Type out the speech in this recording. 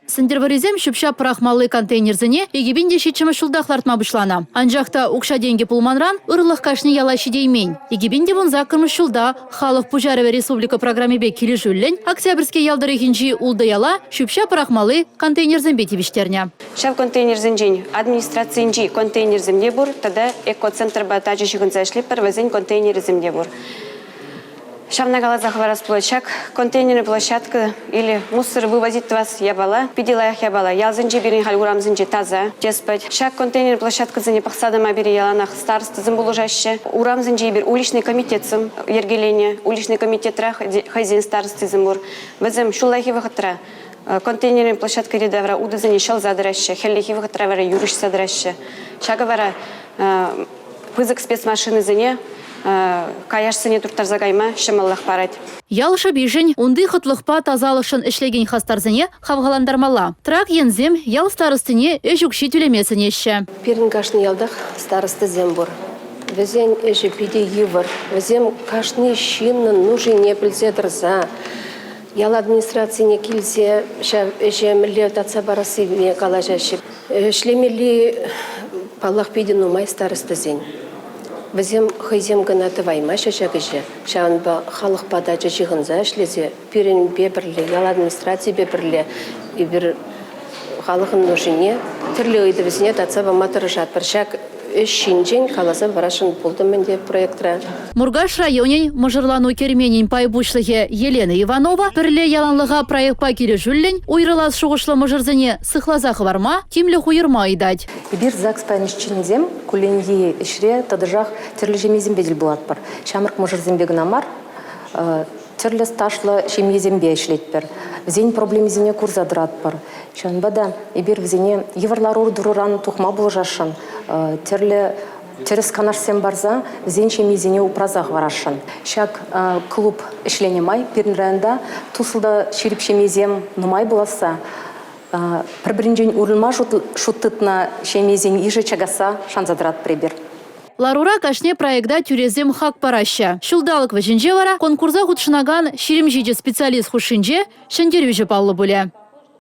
Сӗнтӗрвӑррисем ҫӳп-ҫап пӑрахмалли контейнерсене 2007-мӗш ҫултах лартма пуҫланӑ. Анчах та укҫа-тенкӗ пулманран ырлӑх кашни яла ҫитеймен. 2018-мӗш ҫулта халӑх пуҫарӑвӗ республика программипе килӗшӳллӗн Октябрьски ял тӑрӑхӗнчи ултӑ яла ҫӳп-ҫап пӑрахмалли контейнерсемпе тивӗҫтернӗ. Ҫав контейнерсенчен администрацийӗнчи контейнерсем те пур тата экоцентрпа тачӑ ҫыхӑнса ӗҫлетпӗр, вӗсен контейнерӗсем те пур. Ҫавна каласа хӑварас пулать, ҫак контейнерный площадка или мусор вывозить тӑвас япала питӗ лайӑх япала. Ялсенче пирӗн халь урамсенче таса теспӗт. Ҫак контейнер площадкӑсене пӑхса тӑма пире яланах старостӑсем пулӑшаҫҫӗ. Урамсенче эпир уличный комитетсем йӗркеленӗ. Уличный комитетра хӑйсен старостисем пур. Вӗсем ҫуллахи вӑхӑтра контейнерный площадкӑри тавра утӑсене ҫӑлса тӑраҫҫӗ, хӗллехи вӑхӑтра вара юрӑҫса тӑраҫҫӗ. Ҫакӑ вара пысӑк спецмашинӑсене каяшсене турттарса кайма ҫӑмӑллӑх парать. Ял шӑпишӗн, унти хӑтлӑхпа тасалӑхшӑн ӗҫлекен хастарсене хавхалантармалла. Трак енсем ял старостине ӗҫ укҫи тӳлеме сӗнеҫҫӗ. Пирӗн кашни ялтах старостӑсем пур. Вӗсен ӗҫӗ питӗ йывӑр. Вӗсем кашни ҫыннӑн нушине пӗлсе тӑрса ял администрацине килсе ҫав ӗҫе мӗнле татса парассине калаҫаҫҫӗ. Ӗҫлемелли, паллах, питӗ нумай старостӑсен. Вӗсем хӑйсем кӑна тӑваймаҫҫӗ ҫак ӗҫе. Ҫавӑнпа халӑхпа тачӑ ҫыхӑнса ӗҫлесе пирӗнпе пӗрле, ял администрацийӗпе пӗрле эпир халӑхӑн нушине, тӗрлӗ ыйтӑвӗсене татса пама тӑрӑшатпӑр. Ҫак ӗҫ ҫинчен каласа парасшӑн пултӑм ӗнтӗ проектра. Муркаш районӗн мӑшӑрлану керменӗн пай пуҫлӑхӗ Елена Иванова Пӗрле яланлӑха проектпа килӗшӳллӗн уйрӑлас шухӑшлӑ мӑшӑрсене сыхласа хӑварма, тимлӗх уйӑрма ыйтать. Эпир ЗАГС пайӗн ӗҫченӗсем кулленхи ӗҫре тӑтӑшах тӗрлӗ ҫемьесемпе тӗл пулатпӑр. Ҫамрӑк мӑшӑрсемпе кӑна мар, тӗрлӗ стажлӑ ҫемьесемпе ӗҫлетпӗр, вӗсен проблемисене курса тӑратпӑр. Ҫавӑнпа та эпир вӗсене йывӑр лару-тӑруран тухма пулӑшасшӑн, тӗрлӗ тӗрӗс канашсем парса вӗсен ҫемйисене упраса хӑварасшӑн. Ҫак клуб ӗҫленӗ май пирӗн районта туслӑ та ҫирӗп ҫемьесем нумай пуласса, пӗр-пӗринчен уйрӑлма шут тытнӑ ҫемьесен йышӗ чакасса шанса тӑратпӑр эпир. Ларура кашни проекта тӳресем хак параҫҫӗ. Ҫулталӑк вӗҫӗнче вара конкурса хутшӑнакан 27 специалист хушшинче ҫӗнтерӳҫӗ паллӑ пулӗ.